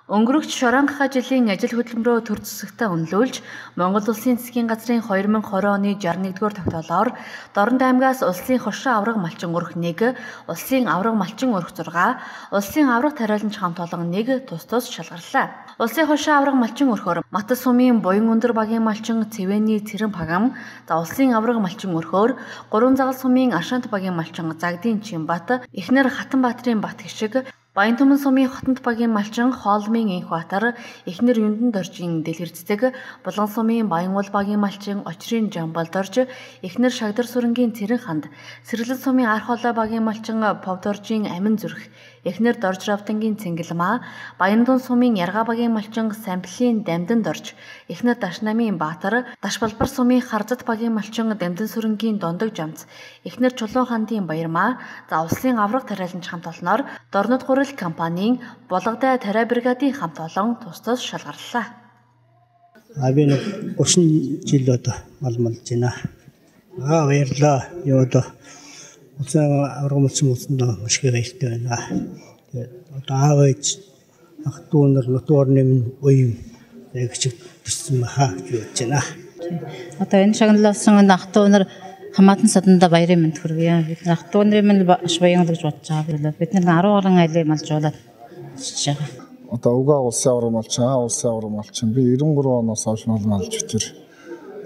Өнгөрөгч Шорон жилийн ажил хөдөлмөрөө төр зэсэгтээ үнэлүүлж Монгол Улсын засгийн газрын 2020 оны 61-р тогтоолоор Дорнод аймгаас улсын хошин авраг малчин өрх 1, улсын авраг малчин өрх 6, улсын авраг тариаланч хамт олон 1 тус тус шалгарлаа. Улсын хошин авраг малчин өрхөөр Матас сумын Буян өндөр багийн малчин Цэвэний Цэрэн Пагам, за улсын авраг малчин өрхөөр Гурван загал сумын Аршант багийн малчин Загдын Чимбат, эхнэр Хатанбаатрын Бат гişиг, Баян түмэн сумын Хотонт багийн малчин Хоолмын Инхбаатар, эхнэр Юндан доржийн Дэлгэр цэцэг, Булган сумын Баянгуул багийн малчин Очрын Жамбал дорж, эхнэр Шагдар сүрэнгийн Цэрэн ханд, Сэргэлэн сумын Арх хоолой багийн малчин Повдоржийн Амин зүрх, эхнэр Дорж Равдангийн Цэнгэлмаа, Баяндун сумын Ярга багийн малчин Самплын Дамдан дорж, эхнэр Дашнамын Баатар, Дашбалбар сумын Харзат багийн малчин Дамдан сүрэнгийн Дондог Жамц, эхнэр Чулуун хандын Баярмаа, за улсын авраг тариаланч хамт олноор Дорнод гурил компанийн Булгадай тариа бригадын хамт олон тус тус шалгарлаа. Би нэг 30 жил одоо мал малж байна. Баярлалаа. Юу одоо улсын авраг малчин болсон маш их баяртай байна. Тэгээд одоо аав ээж ах дүү нар нутгийн орны минь уян яг чиг төссөн баха гэж бодож байна. Одоо энэ шагналсан ах дүү нар хамаатан саданда баярын мэнд хүргье. Бид нар ах дүү нарын минь маш баян гэж бодож байгаа. Бид нар 10 гаруй айлыг малжуулаад өсөж байгаа. Одоо угаа улсын авраг малчин, аа улсын авраг малчин. Би 93 оноос хойш мал малж битэр.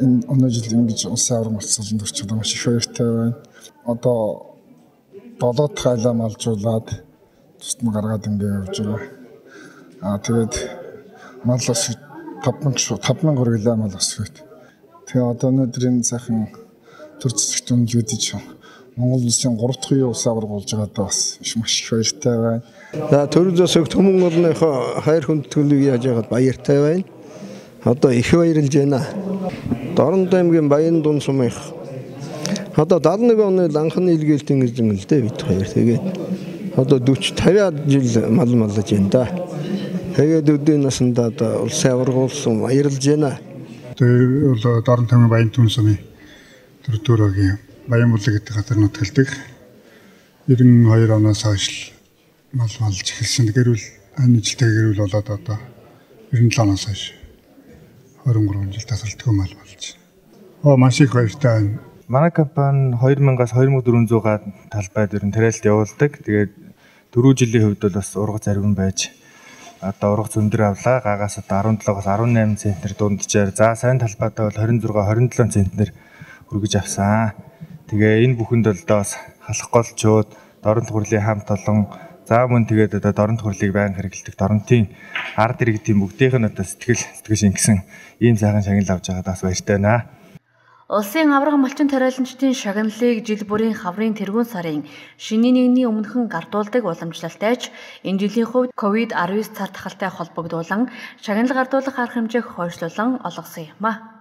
Энэ өнөө жил ингэж улсын авраг малцсаланд орчиход маш их баяртай байна. Одоо 7 дахь айлаа малжуулаад тусад нь гаргаад ингэ явж байгаа. Тэгээд мал бас 5000 хүргэлээ мал өсгөөд. Тэгээ одоо өнөөдөр энэ сайхан төр зэсэгт үнэлгээдэж Монгол улсын 3 дахь үеийн улсын аварга болж байгаадаа бас маш их баяртай байна. За төр зэсэг түмэн орныхоо хайр хүндэтгэлийг яаж яагаад баяртай байна. Одоо их баярлж байна. Дорнод аймгийн Баян дун сумынх одоо 71 оны анхны илгээлтийн эзэн л дээ бид хоёр. Тэгээд одоо 40 50 жил мал маллаж байна да. Тэгээд өдний насандаа одоо улсын аварга болсон баярлж байна. Тэгээд бол Дорнод аймгийн Баян түн сумын Төрдөрөгийн Баян булаг гэдэг газар нутгалдаг. 92 оноос хойш мал малж эхэлсэн. Гэрүүл энэ жилтэй гэрүүл болоод одоо 97 оноос хойш 23 жил тасралтгүй мал малж. Маш их баяртай байна. Манай компани 2000-аас 2400 талбайд ер нь тариалт явуулдаг. Тэгээд 4 жилийн хувьд бол бас ургац ариван байж одоо ургац өндөр авлаа. Гагаас одоо 17-оос 18 центнер дунджаар, за сайн талбайдаа бол 26 27 центнер хүргэж авсан. Тэгээ энэ бүхэнд бол одоо бас халах голчууд, Дорнод хурлын хамт олон, за мөн тэгээд одоо Дорнод хурлыг байнга хэрэглэдэг Дорнодын ард иргэдийн бүгдийнх нь одоо сэтгэл шингэсэн ийм сайхан шагнал авч байгаад бас баяртай байна. Улсын авраг малчин тариаланчдын шагналыг жил бүрийн хаврын тэргүүн сарын шинийн нэгний өмнөхөн гардуулдаг уламжлалтай ч энэ жилийн хувьд COVID-19 цар тахалтай холбогдуулан шагнал гардуулах арга хэмжээг хойшлуулан олгосон юм а.